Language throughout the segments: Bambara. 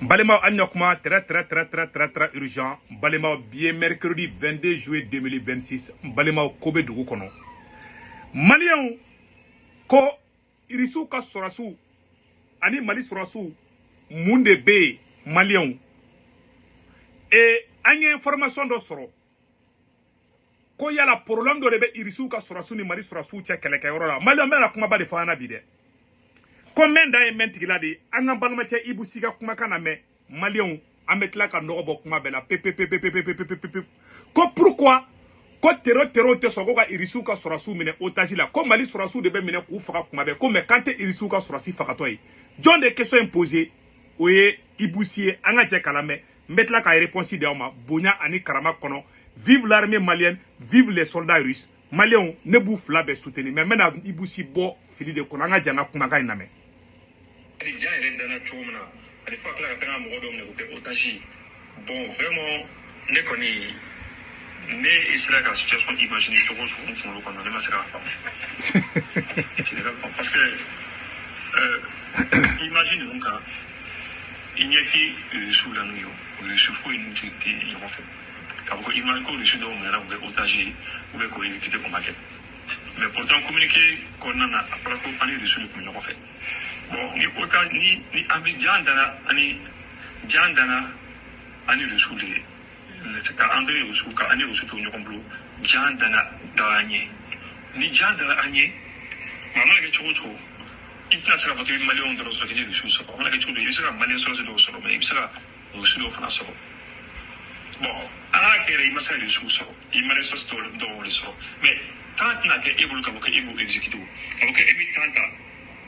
N balimaw, an ɲakuma, très très très très très très urgent. N balimaw, bi ye mercredi 22 juillet 2026. N balimaw, ko bɛ dugu kɔnɔ. Maliyɛnw ko Irisiw ka sɔrɔsiw ani Mali sɔrɔsiw, mun de bɛ yen? Maliyɛnw, an ye information dɔ sɔrɔ ko yala problème dɔ de bɛ Irisiw ka sɔrɔsiw ni Mali sɔrɔsiw cɛ kɛlɛkɛyɔrɔ la. Maliyɛnw bɛna kumaba de fɔ an na bi dɛ. Ko mɛn dan ye mɛn tigila de ye. An ka balimacɛ Ibou Sy ka kumakan na mɛn. Maliyɛnw, an bɛ tila ka nɔgɔ bɔ kuma bɛɛ la pepepepepepepepepe. Ko pourquoi ko terro terro tɛ sɔn ko ka Irisiw ka sɔrɔsiw minɛ otage la, ko Mali sɔrɔsiw de bɛ minɛ k'u faga kuma bɛɛ, ko mais k'an tɛ Irisiw ka sɔrɔsi fagatɔ ye? Jɔn de ye question in posé? O ye Ibou Sy ye. An ka jɛ k'a lamɛn. N bɛ tila ka réponse di aw ma bonya ani karama kɔnɔ. Vive l'armée malienne, vive les soldats russes. Maliyɛnw, ne b'u fila bɛɛ soutenir, mais n bɛna Ibou Sy bɔ fili de kɔnɔ. An ka jɛ an ka kumakan in lamɛn. Ja yɛrɛ danna cogo min na ani fo a tila ka taa ka mɔgɔ dɔw minɛ k'o kɛ otage ye. Bon, vraiment, ne kɔni ne sera ka situation imaginer cogo o cogo n kunkolo kɔnɔ, ne ma se k'a faamu. Je ne comprends, parce que imagine ninnu kan i ɲɛfin Rusiw la n'u ye, o Rusi foyi n'u tɛ ɲɔgɔn fɛ k'a fɔ ko imagine ko Rusi dɔw minɛna k'o kɛ otage ye ou bien k'o exécuter, o ma kɛ. Mais pourtant, communiqué kɔnɔna na, a fɔra ko an ni Rusiw de tun bɛ ɲɔgɔn fɛ. Bon, ni otage ni an bɛ jan danna ani jan danna ani Rusiw de ye ka an to Rusiw ka ani Rusiw to ɲɔgɔn bolo, jan danna da an ɲɛ. Ni jan dara an ɲɛ, a mana kɛ cogo o cogo, i tɛna se k'a fɔ k'i bɛ Maliyɛnw dɔrɔn sɔrɔ k'i tɛ Rusiw sɔrɔ. A mana kɛ cogo o cogo, i bɛ se ka Maliyɛn sɔrɔsi dɔw sɔrɔ, mais i bɛ se ka Rusi dɔw fana sɔrɔ. Bon, an k'a kɛ yɛrɛ, i ma se ka Rusiw sɔrɔ, i Maliyɛn sɔrɔsi dɔw de sɔrɔ, mais temps tɛna kɛ e bolo k'a fɔ k'e b'u exécuter o, k'a fɔ k'e bɛ temps ta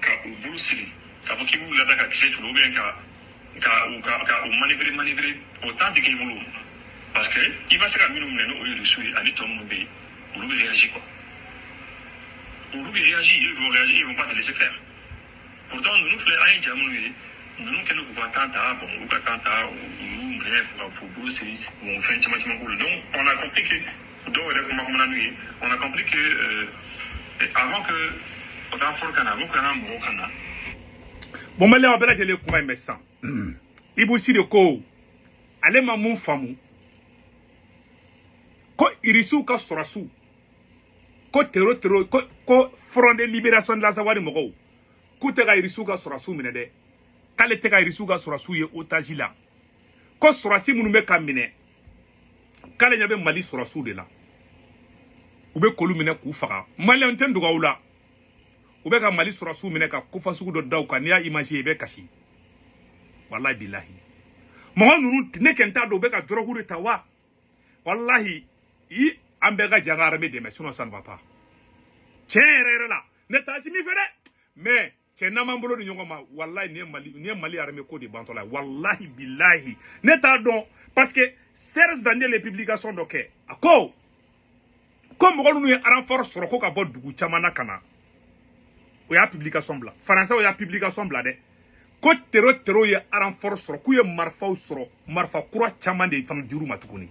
ka u bolo siri, k'a fɔ k'i b'u lada ka kisɛ turu ou bien ka u ka u manœuvrer manœuvrer, o temps tɛ k'i bolo, parce que i ma se ka minnu minɛ n'o ye Rusiw ye ani tɔ minnu bɛ yen, olu bɛ réagir quoi, olu bɛ réagir, ils vont réagir, ils vont pas te laisser faire. Pourtant, ninnu filɛ, an ye ja minnu ye, ninnu kɛlen k'u ka temps ta. Bon, u ka temps ta, u y'u minɛ ka k'u bolo siri, bon, fɛn caman caman k'u la. Donc on a compris que dɔw yɛrɛ kuma kumana n'u ye, on a compris que avant que renfort ka na, avant que an ka mɔgɔw ka na. Bon, maliyɛnw, bɛɛ lajɛlen kuma in mɛn sisan. Ibou Sy de ko ale ma mun faamu ko Irisiw ka sɔrɔsiw ko terro terro ko Front de libération de l'Azawad mɔgɔw k'u tɛ ka Irisiw ka sɔrɔsiw minɛ dɛ, k'ale tɛ ka Irisiw ka sɔrɔsiw ye otage la, ko sɔrɔsi minnu bɛ ka minɛ, k'ale ɲɛ bɛ Mali sɔrɔsiw de la, u bɛ k'olu minɛ k'u faga. Maliyɛnw tɛ n dogo aw la, u bɛ ka Mali sɔrɔsiw minɛ ka kofa sugu dɔ da u kan. N'i y'a image ye, i bɛ kasi. Walahi bilahi, mɔgɔ ninnu, ne kɛ n t'a dɔn u bɛ ka drogue de ta wa. Walahi i, an bɛɛ ka jɛ an ka armée dɛmɛ, sinon ça ne va pas. Tiɲɛ yɛrɛ yɛrɛ la, ne t'a si min fɛ dɛ, mais cɛ, n'an m'an bolo di ɲɔgɔn ma, walahi, nin ye Mali armée ko de bantɔ la ye. Walahi bilahi, ne t'a dɔn, parce que Serge Daniel ye publication dɔ kɛ, a ko mɔgɔ ninnu ye renfort sɔrɔ ko ka bɔ dugu caman na ka na. O y'a publication bila, Faransaw y'a publication bila dɛ, ko terro terro ye renfort sɔrɔ, k'u ye marifaw sɔrɔ, marifa kura caman de fana dir'u ma tuguni.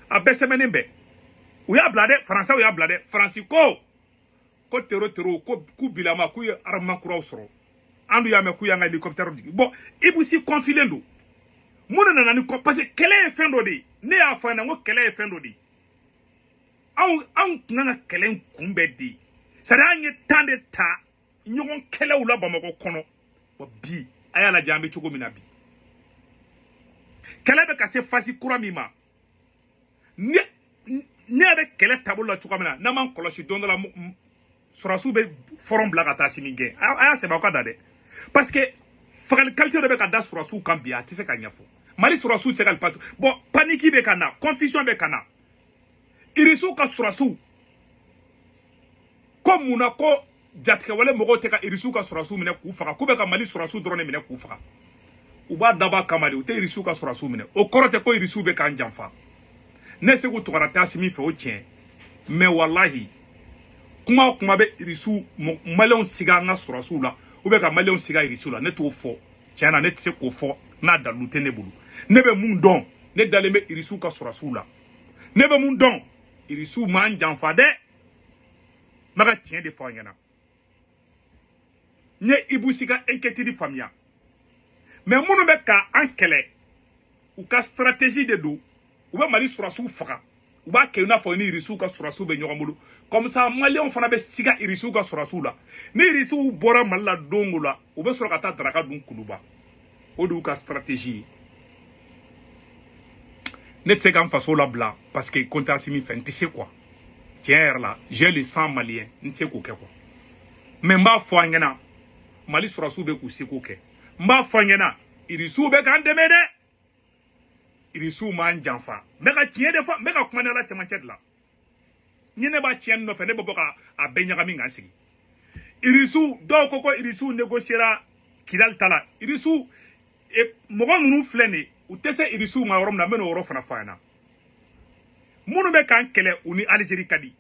A bɛɛ sɛbɛnnen bɛɛ, u y'a bila dɛ, Faransaw y'a bila dɛ. Faransi ko terro terro ko k'u bilama k'u ye armement kuraw sɔrɔ. An dun y'a mɛn k'u y'an ka hélicoptère jigin. Bon, Ibou Sy confilen don. Mun de nana ni kɔ? Parce que kɛlɛ ye fɛn dɔ de ye. Ne y'a fɔ a ɲɛna n ko kɛlɛ ye fɛn dɔ de ye. Anw tun kan ka kɛlɛ in kunbɛn de, c'est à dire an ye temps de ta ɲɔgɔn kɛlɛw la Bamakɔ kɔnɔ. Bon, bi a y'a lajɛ an bɛ cogo min na bi, kɛlɛ bɛ ka se phase kura min ma, ne yɛrɛ kɛlɛ taabolo la cogoya min na, n'an m'an kɔlɔsi, don dɔ la sɔrɔsiw bɛ front bila ka taa sini gɛn. A y'a sɛbɛn aw ka da dɛ, parce que fagali qualité dɔ bɛ ka da sɔrɔsiw kan bi, a tɛ se ka ɲɛfɔ. Mali sɔrɔsiw tɛ se ka patu. Bon, panique bɛ ka na, confusion bɛ ka na. Irisiw ka sɔrɔsiw ko munna ko jatigɛwale mɔgɔw tɛ ka Irisiw ka sɔrɔsiw minɛ k'u faga, k'u bɛ ka Mali sɔrɔsiw dɔrɔn de minɛ k'u faga? U b'a dabɔ a kama de, u tɛ Irisiw ka sɔrɔsiw minɛ. O kɔrɔ tɛ ko Irisiw bɛ k'an janfa. Ne Segu Tunkara tɛ Asimi fɛ, o tiɲɛ, mais walahi, kuma o kuma bɛ Irisiw Maliyɛnw siga an ka sɔrɔsiw la ou bien ka Maliyɛnw siga Irisiw la, ne t'o fɔ. Tiɲɛ na, ne tɛ se k'o fɔ n'a dalilu tɛ ne bolo. Ne bɛ mun dɔn? Ne dalen bɛ Irisiw ka sɔrɔsiw la. Ne bɛ mun dɔn? Irisiw m'an janfa dɛ. N bɛ ka tiɲɛ de fɔ aw ɲɛna. N ye Ibou Sy ka inquiétude faamuya. Mais minnu bɛ ka an kɛlɛ, u ka stratégie de don. U bɛ Mali sɔrɔsiw faga, u b'a kɛ i n'a fɔ ni Irisiw ka sɔrɔsiw bɛ ɲɔgɔn bolo. Comme ça, Maliyɛnw fana bɛ siga Irisiw ka sɔrɔsiw la. Ni Irisiw bɔra Mali la don o la, u bɛ sɔrɔ ka taa daraka dun Kuluba. O de y'u ka stratégie ye. Ne tɛ se ka n faso labila parce que ko n tɛ Asimi fɛ, n tɛ se quoi. Tiɲɛ yɛrɛ la, j'ai le sang malien, n tɛ se k'o kɛ quoi. Mais n b'a fɔ an ɲɛna, Mali sɔrɔsiw bɛ k'u seko kɛ. N b'a fɔ an ɲɛna, Irisiw bɛ k'an dɛmɛ dɛ. Irisiw m'an janfa. N bɛ ka tiɲɛ de fɔ, n bɛ ka kuma ni Ala cɛmancɛ de la. Ni ne b'a tiɲɛ nɔfɛ, ne bɛ bɔ ka a bɛɛ ɲagami k'an sigi. Irisiw dɔw ko ko Irisiw négociera Kidali ta la. Irisiw mɔgɔ ninnu filɛ nin ye, u tɛ se Irisiw ma yɔrɔ min na, n bɛ n'o yɔrɔ fana fɔ a ɲɛna. Minnu bɛ k'an kɛlɛ, u ni Alizeri ka di.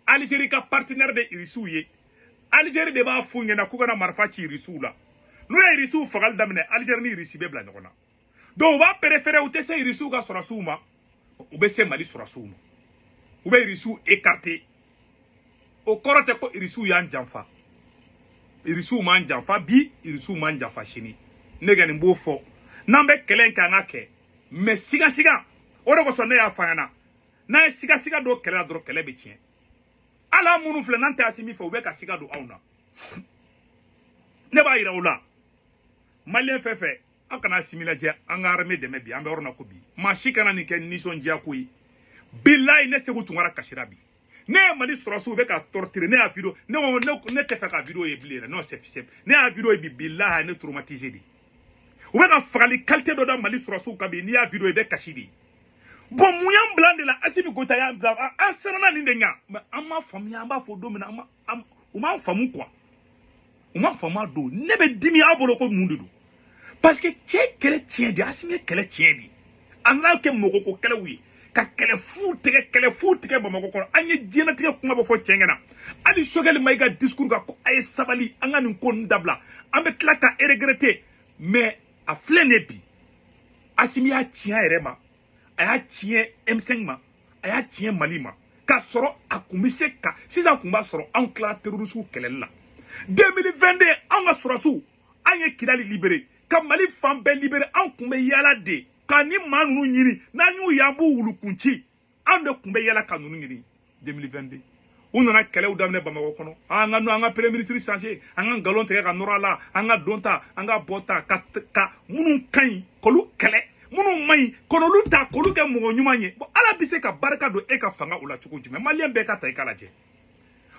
Alizeri ka partenaire de Irisiw ye. Alizeri de b'a f'u ɲɛna k'u kana marifa ci Irisiw la. N'u ye Irisiw fagali daminɛ, Alizeri ni Irisi bɛ bila ɲɔgɔn na. Donc u b'a préféré, u tɛ se Irisiw ka sɔrɔsiw ma, u bɛ se Mali sɔrɔsiw ma. U bɛ Irisiw écarter. O kɔrɔ tɛ ko Irisiw y'an janfa. Irisiw m'an janfa bi, Irisiw m'an janfa sini. Ne kɔni b'o fɔ, n'an bɛ kɛlɛ in kɛ, an ka kɛ, mais sigasiga o de kosɔn ne y'a fɔ an ɲɛna, n'an ye sigasiga don kɛlɛ la dɔrɔn, kɛlɛ bɛ tiɲɛ. Hali an minnu filɛ n'an tɛ Asimi fɛ, u bɛ ka siga don anw na. Ne b'a yira u la, Maliyɛn fɛn fɛn, aw kana Asimi lajɛ, an ka armée dɛmɛ bi. An bɛ yɔrɔ min na ko bi, maa si kana nin kɛ nisɔndiya ko ye. Bilayi, ne Segu Tunkara kasira bi. Ne ye Mali sɔrɔsiw bɛ ka torturer, ne y'a vidéo, ne ko ne tɛ fɛ ka vidéo ye bilen yɛrɛ. Non, c'est ne y'a vidéo ye bi, bilahi, ne traumatisé de. U bɛ ka fagali qualité dɔ da Mali sɔrɔsiw kan bi, n'i y'a vidéo ye, i bɛ kasi de. Bon, mun y'an bila de la? Asimi Goïta y'an bila, an siranna nin de ɲɛ, mais an m'a faamuya. An b'a fɔ don min na, an ma u m'an faamu quoi, u m'a faamu a don. Ne bɛ dimi aw bolo ko mun de don? Parce que cɛ kɛlɛ tiɲɛ de, Asimi ye kɛlɛ tiɲɛ de. A nana kɛ mɔgɔ ko kɛlɛw ye, ka kɛlɛ fu tigɛ, kɛlɛ fu tigɛ Bamakɔ kɔnɔ. An ye diɲɛlatigɛ kuma bɛ fɔ cɛ ɲɛna. Hali Sogɛli Mayiga discours kan ko a ye sabali, an ka nin ko ninnu dabila, an bɛ tila ka regretter. Mais a filɛ nin ye bi, Asimi y'a tiɲɛ a yɛrɛ ma, a y'a tiɲɛ M5 ma, a y'a tiɲɛ Mali ma. K'a sɔrɔ a kun bɛ se ka sisan kun b'a sɔrɔ anw tila terroriste kɛlɛli la. 2022, anw ka sɔrɔsiw, an ye Kidali libéré, ka Mali fan bɛɛ libéré. Anw kun bɛ yaala de ka ni maa ninnu ɲini, n'an y'u ye, an b'u wulukun ci. Anw de kun bɛ yaala ka ninnu ɲini. 2022, u nana kɛlɛw daminɛ Bamakɔ kɔnɔ. An ka an ka premier ministre changer, an ka nkalon tigɛ ka nɔrɔ a la, an ka don ta, an ka bɔ ta, ka minnu ka ɲi k'olu kɛlɛ, minnu man ɲi k'olu ta k'olu kɛ mɔgɔ ɲuman ye. Bon, Ala bɛ se ka barika don e ka fanga o la cogo jumɛn? Maliyɛn bɛɛ ka ta i k'a lajɛ.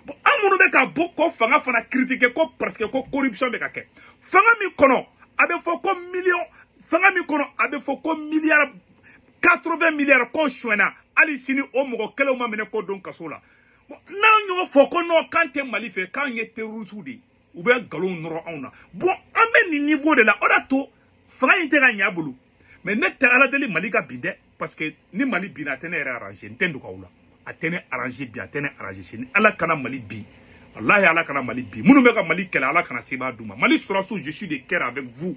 Bon, an minnu bɛ ka bɔ ko fanga fana critiquer ko parce que ko corruption bɛ ka kɛ fanga min kɔnɔ, a bɛ fɔ ko miliyɔn, fanga min kɔnɔ, a bɛ fɔ ko miliyari 80 miliyari ko sonyɛna, hali sini o mɔgɔ kelenw ma minɛ k'o don kaso la. Bon, n'an y'o fɔ ko non, k'an tɛ Mali fɛ, k'an ye terroriste de ye, u bɛ nkalon nɔrɔ anw na. Bon, an bɛ nin niveau de la, o de y'a to fanga in tɛ ka ɲɛ a bolo. Mais ne tɛ Ala deli Mali ka bin dɛ, parce que ni Mali binna, a tɛ ne yɛrɛ arranger. N tɛ dogo aw la, a tɛ ne arranger bi, a tɛ ne arranger sini. Ala kana Mali bin, walahi, Ala kana Mali bin. Minnu bɛ ka Mali kɛlɛ, Ala kana sebaa d'u ma. Mali sɔrɔsiw, je suis de cœur avec vous,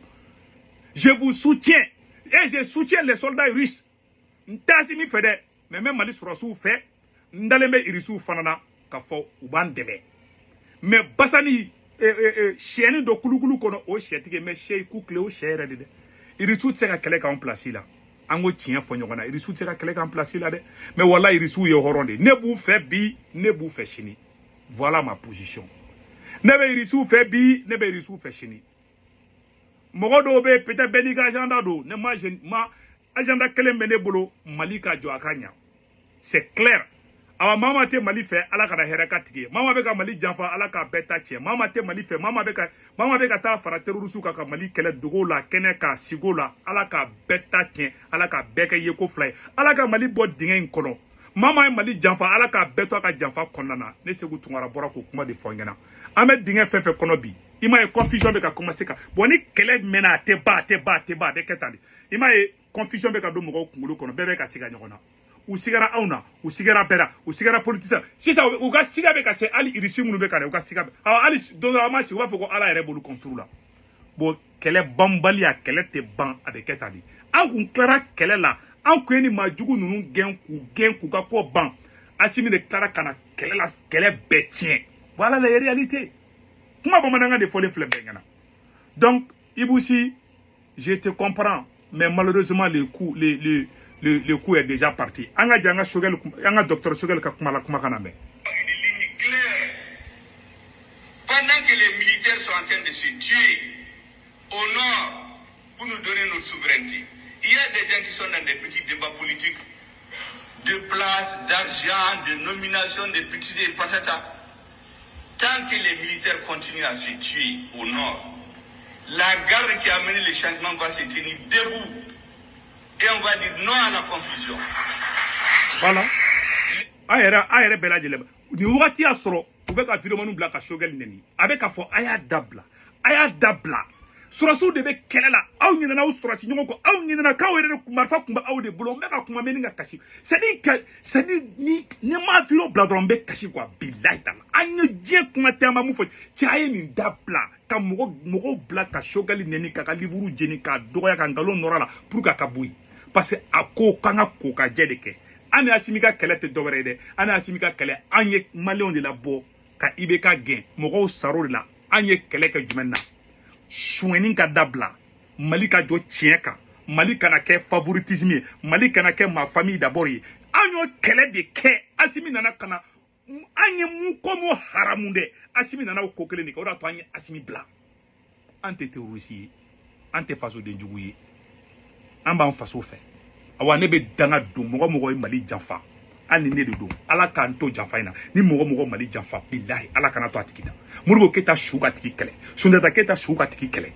je vous soutiens et je soutiens les soldats russes. N tɛ Asimi fɛ dɛ, mais n bɛ Mali sɔrɔsiw fɛ. N dalen bɛ Irisiw fana na k'a fɔ u b'an dɛmɛ. Mais basani siyɛni dɔ kulukulu kɔnɔ, o sɛtigi mais sɛ k'u tile o sɛ yɛrɛ de dɛ. Irisiw tɛ se ka kɛlɛ k'an place la. An ko tiɲɛ fɔ ɲɔgɔn na, Irisiw tɛ se ka kɛlɛ k'an place la dɛ. Mais wala Irisiw ye hɔrɔn de. Ne b'u fɛ bi, ne b'u fɛ sini. Voilà ma position. Ne bɛ Irisiw fɛ bi, ne bɛ Irisiw fɛ sini. Mɔgɔ dɔw bɛ yen, peut-être bɛɛ n'i ka agenda don. Ne ma ma agenda kelen bɛ ne bolo, Mali ka jɔ, a ka ɲa, c'est clair. Awa, maa maa tɛ Mali fɛ, Ala kana hɛrɛ ka tigi ye. Maa maa bɛ ka Mali janfa, Ala k'a bɛɛ ta tiɲɛ. Maa maa tɛ Mali fɛ, maa maa bɛ ka taa fara terroriste kan ka Mali kɛlɛ dogo la, kɛnɛ kan, sigo la, Ala k'a bɛɛ ta tiɲɛ, Ala k'a bɛɛ kɛ yeko fila ye, Ala ka Mali bɔ dingɛ in kɔnɔ. Maa maa ye Mali janfa, Ala k'a bɛɛ to a ka janfa kɔnɔna na. Ne Segu Tunkara bɔra k'o kuma de fɔ n ɲɛna. An bɛ dingɛ fɛn fɛn kɔnɔ bi, i m'a ye, confusion bɛ ka commencer ka bon. Ni kɛlɛ mɛnna, a tɛ ban, a tɛ ban, a tɛ ban, a bɛ kɛ tan de. I m'a ye, confusion bɛ ka don mɔgɔw kunkolo kɔnɔ, bɛɛ bɛ ka siga ɲɔgɔn na. U sigara anw na, u sigara bɛɛ la, u sigara politicien. Sisan u ka siga bɛ ka se hali Irisi minnu bɛ ka na, u ka siga bɛ awɔ. Hali don dɔ an ma sigi, u b'a fɔ ko Ala yɛrɛ b'olu contre la. Bon, kɛlɛ banbali, a kɛlɛ tɛ ban, a bɛ kɛ tan de. An kun tilara kɛlɛ la, an kun ye ni maa jugu ninnu gɛn, k'u gɛn, k'u ka ko ban. Asimi de tilara ka na kɛlɛ la, kɛlɛ bɛɛ tiɲɛ. Voilà la réalité. Kuma bamanankan de fɔlen filɛ bɛɛ ɲɛna. Donc Ibusi Je te comprends, mais malheureusement le coup est déjà parti. An ka jɛ an ka Choguel, an ka docteur Choguel ka kuma la, kuma kana mɛn. Une ligne claire. Pendant que les militaires sont en train de se tuer au nord pour nous donner notre souveraineté, il y a des gens qui sont dans des petits débats politiques de place, d'argent, de nomination, de petits et patata. Tant que les militaires continuent à se tuer au nord, la garde qui a mené le changement va se tenir debout. Et on va dire non à la confusion. Voilà. A yɛrɛ bɛɛ lajɛlen nin wagati y'a sɔrɔ u bɛ ka vidéoman bila ka Choguel neni. A bɛ k'a fɔ a y'a dabila, a y'a dabila, sɔrɔsiw de bɛ kɛlɛ la. Aw ɲinɛna aw sɔrɔsi ɲɔgɔn kɔ, aw ɲinɛna k'aw yɛrɛ de marifa tun bɛ aw de bolo. N bɛ ka kuma mɛ ni ka kasi, c'est à dire que, c'est à dire ni ma vidéo bila dɔrɔn, n bɛ kasi quoi. Bilahi taala, an ye diɲɛ kuma tɛ, an ma mun fɔ? Cɛ, a ye nin dabila ka mɔgɔw bila ka Choguel neni, k'a ka livre jeni, k'a dɔgɔya, ka nkalon nɔrɔ a la pour que a ka bɔ yen, parce que a ko k'an ka ko ka jɛ de kɛ. An ni Asimi ka kɛlɛ tɛ dɔwɛrɛ ye dɛ. An ni Asimi ka kɛlɛ, an ye maliyɛnw de labɔ ka IBK gɛn, mɔgɔw sar'o de la. An ye kɛlɛ kɛ jumɛn na? Sonyɛni ka dabila, Mali ka jɔ tiɲɛ kan, Mali kana kɛ favoritisme ye, Mali kana kɛ ma famille d'abord ye. An y'o kɛlɛ de kɛ. Asimi nana ka na, an ye mun ko mun haramu dɛ? Asimi nana o ko kelen de kɛ. O de y'a to an ye Asimi bila. An tɛ terroriste ye, an tɛ fasoden jugu ye, an b'an faso fɛ. Awa, ne bɛ danga don mɔgɔ mɔgɔ ye Mali janfa, hali ni ne de don, Ala k'an to janfa in na. Ni mɔgɔ mɔgɔ Mali janfa, bilahi, Ala kana to a tigi ta. Modibo Keyita su ka tigi kɛlɛ, Sunjata Keyita su ka tigi kɛlɛ,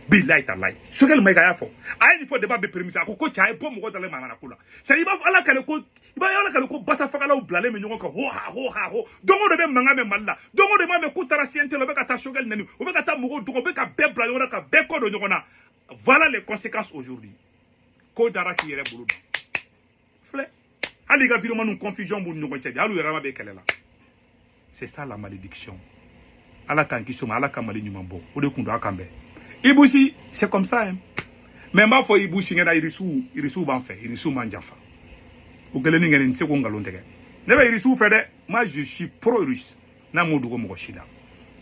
bilahi talahi. Choguel Maïga y'a fɔ, a ye nin fɔ débat bɛ prémisse. A ko cɛ, a ye bɔ mɔgɔ dalen manamana ko la. C'est i b'a fɔ Ala kale ko i b'a ye, Ala kale ko basa fagalaw bilalen bɛ ɲɔgɔn kan, ho ha ho ha ho. Don o don bɛ mankan mɛn Mali la, don o don b'a mɛn k'u taara CNT la, u bɛ ka taa Choguel nɛni, u bɛ ka taa mɔgɔw dɔgɔ, u bɛ ka bɛɛ bila ɲɔgɔn na, ka bɛɛ kɔ don ɲɔgɔn na. Voilà les conséquences aujourd'hui. Ko dara k'i yɛrɛ bolo don filɛ, hali i ka vidéoman confusion b'u ni ɲɔgɔn cɛ bi, hali u yɛrɛ ma bɛ kɛlɛ la. C'est ça la malédiction. Ala k'an kisi o ma, Ala ka Mali ɲuman bɔ. O de kun don a kan bɛɛ. Ibusi, c'est comme ça hein. Mais n b'a fɔ Ibusi ɲɛna, irisiw, irisiw b'an fɛ, irisiw m'an janfa. O kɛlen ni kɛ nin tɛ se ko nkalon tigɛ. Ne bɛ irisiw fɛ dɛ. Moi, je suis pro russe, n'a m'o dogo mɔgɔ si la.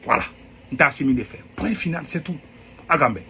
Voilà, n t'a si min de fɛ, point final, c'est tout. A k'an bɛn.